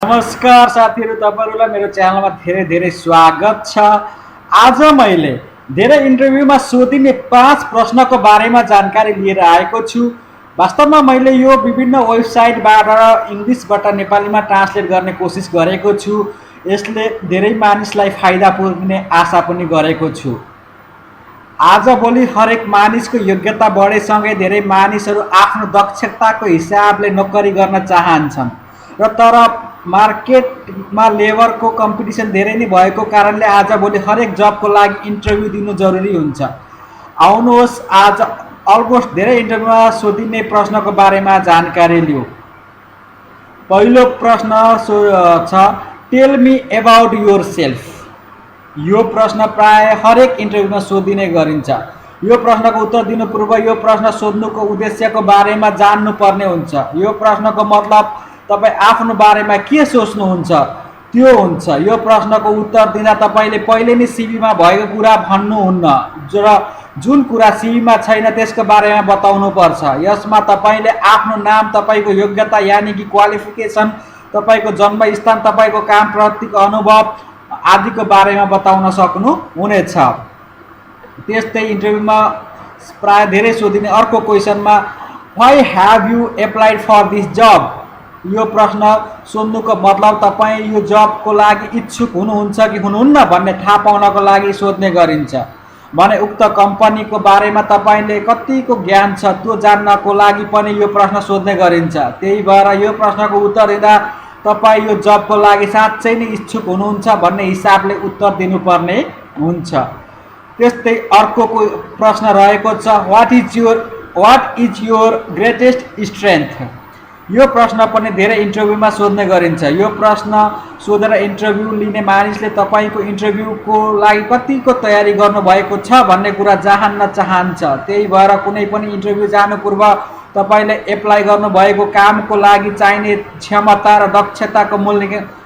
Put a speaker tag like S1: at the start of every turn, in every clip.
S1: नमस्कार साथीहरू, तपाईहरुलाई मेरो च्यानलमा धेरै धेरै स्वागत छ। आज मैले धेरै इन्टरभ्यूमा सोधिने 5 प्रश्नको बारेमा जानकारी लिएर आएको छु। वास्तवमा मैले यो विभिन्न वेबसाइटबाट इङ्ग्लिसबाट नेपालीमा ट्रान्सलेट गर्ने कोसिस गरेको छु। यसले धेरै मानिसलाई फाइदा पुग्ने आशा पनि गरेको छु। आजभोलि हरेक मानिसको योग्यता बढेसँगै धेरै मानिसहरू आफ्नो दक्षताको हिसाबले नोकरी गर्न चाहन्छन् र तर मार्केटमा लेबरको कम्पिटिसन धेरै नै भएको कारणले आजभोलि हरेक जबको लागि इन्टरभ्यू दिनु जरुरी हुन्छ। आउनुहोस् आज अलमोस्ट धेरै इन्टरभ्यूमा सोधिने प्रश्नको बारेमा जानकारी लिऊ। पहिलो प्रश्न छ, टेल मी अबाउट योरसेल्फ। यो प्रश्न प्राय हरेक इन्टरभ्यूमा सोधिने गरिन्छ। यो प्रश्नको उत्तर दिनु पूर्व यो प्रश्न सोध्नुको उद्देश्यको बारेमा जान्नुपर्ने हुन्छ। यो प्रश्नको मतलब तपाई आफ्नो बारेमा के सोच्नुहुन्छ त्यो हुन्छ। यो प्रश्नको उत्तर दिँदा तपाईले पहिले नै सिभीमा भएको कुरा भन्नुहुन्न र जुन कुरा सिभीमा छैन त्यसको बारेमा बताउनु पर्छ। यसमा तपाईले आफ्नो नाम, तपाईको योग्यता यानी कि क्वालिफिकेसन, तपाईको जन्मस्थान, तपाईको काम प्रतिको अनुभव आदिको बारेमा बताउन सक्नु हुनेछ। त्यस्तै इन्टरभ्यूमा प्राय धेरै सोधिने अर्को क्वेशनमा why have you applied for this job. यो प्रश्न सोध्नुको मतलब तपाई यो जबको लागि इच्छुक हुनुहुन्छ कि हुनुहुन्न भन्ने थाहा पाउनको लागि सोध्ने गरिन्छ। भने उक्त कम्पनीको बारेमा तपाईले कतिको ज्ञान छ त्यो जान्नको लागि पनि यो प्रश्न सोध्ने गरिन्छ। त्यही भएर यो प्रश्नको उत्तर दिँदा तपाई यो जबको लागि साँच्चै नै इच्छुक हुनुहुन्छ भन्ने हिसाबले उत्तर दिनुपर्ने हुन्छ। त्यस्तै अर्को प्रश्न रहेको छ, what is your greatest strength. यो प्रश्न पनि धेरै इन्टरभ्यूमा सोध्ने गरिन्छ। यो प्रश्न सोधेर इन्टरभ्यू लिने मानिसले तपाईको इन्टरभ्यूको लागि कतिको तयारी गर्नुभएको छ भन्ने कुरा जान्न चाहन्छ। त्यही भएर कुनै पनि इन्टरभ्यू जानु पूर्व तपाईले एप्लाई गर्नुभएको कामको लागि चाहिने क्षमता र दक्षताको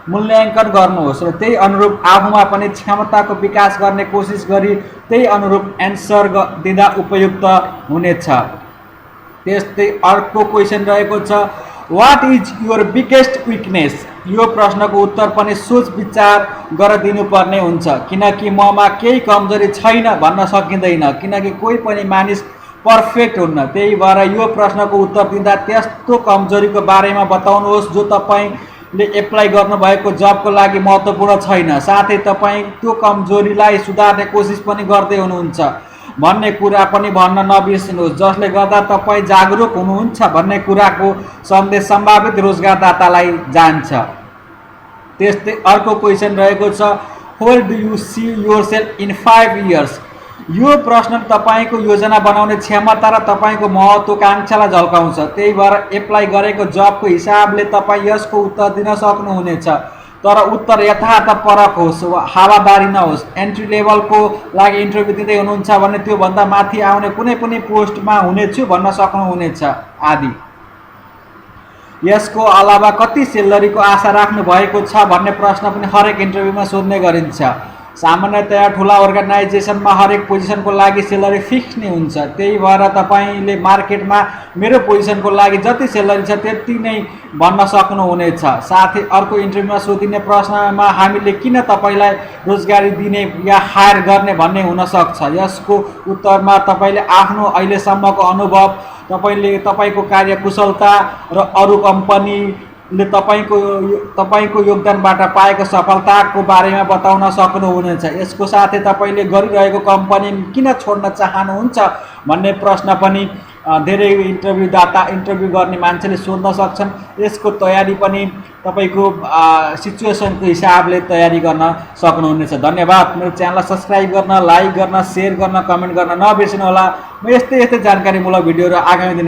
S1: मूल्याङ्कन गर्नुहोस् र त्यही अनुरूप आफूमा पनि क्षमताको विकास गर्ने कोसिस गरी त्यही अनुरूप एन्सर दिँदा उपयुक्त हुनेछ। त्यस्तै अर्को क्वेशन रहेको छ, what is your biggest weakness. यो प्रश्नको उत्तर पनि सोच विचार गरेर दिनुपर्ने हुन्छ, किनकि ममा केही कमजोरी छैन भन्न सकिँदैन, किनकि कोही पनि मानिस पर्फेक्ट हुन्न। त्यही भएर यो प्रश्नको उत्तर दिँदा त्यस्तो कमजोरीको बारेमा बताउनुहोस् जो तपाईले एप्लाई गर्नुभएको जबको लागि महत्त्वपूर्ण छैन, साथै तपाई त्यो कमजोरीलाई सुधार्ने कोसिस पनि गर्दै हुनुहुन्छ भन्ने कुरा पनि भन्न नबिर्सिनुहोस्, जसले गर्दा तपाई जागरुक हुनुहुन्छ भन्ने कुराको सन्देश सम्भावित रोजगारदातालाई जान्छ। त्यस्तै अर्को क्वेशन रहेको छ, where do you see yourself in 5 years. यो प्रश्न तपाईको योजना बनाउने क्षमता र तपाईको महत्त्वाकांक्षालाई झल्काउँछ। त्यही भएर एप्लाई गरेको जबको हिसाबले तपाई यसको उत्तर दिन सक्नुहुनेछ, तर उत्तर यथार्थपरक होस्, हावादारी नहोस्। एन्ट्री लेभलको लागि इन्टरभ्यू दिँदै हुनुहुन्छ भने त्यो भन्दा माथि आउने कुनै पनि पोस्टमा हुनेछु भन्न सक्नुहुनेछ आदि। यसको अलावा कति सेलरीको आशा राख्नु भएको छ भन्ने प्रश्न पनि हरेक इन्टरभ्यूमा सोध्ने गरिन्छ। सामान्यतया ठुला अर्गनाइजेसनमा हरेक पोजिसनको लागि सेलरी फिक्स नै हुन्छ। त्यही भएर तपाईले मार्केटमा मेरो पोजिसनको लागि जति सेलरी छ त्यति नै भन्न सक्नुहुनेछ। साथै अर्को इन्टरभ्यूमा सोधिने प्रश्नमा हामीले किन तपाईलाई रोजगारी दिने या हायर गर्ने भन्ने हुन सक्छ। यसको उत्तरमा तपाईले आफ्नो अहिलेसम्मको अनुभव, तपाईको कार्यकुशलता र अरू कम्पनीले तपाईको योगदानबाट पाएको सफलताको बारेमा बताउन सक्नुहुनेछ। यसको साथै तपाईले गरिरहेको कम्पनी किन छोड्न चाहनुहुन्छ भन्ने प्रश्न पनि धेरै इन्टरभ्यू गर्ने मान्छेले सोध्न सक्छन्। यसको तयारी पनि तपाईको सिचुएसनको हिसाबले तयारी गर्न सक्नुहुनेछ। धन्यवाद। मेरो च्यानललाई सब्स्क्राइब गर्न, लाइक गर्न, शेयर गर्न, कमेन्ट गर्न नबिर्सनु होला। म यस्तै जानकारीमूलक भिडियोहरू आगामी दिन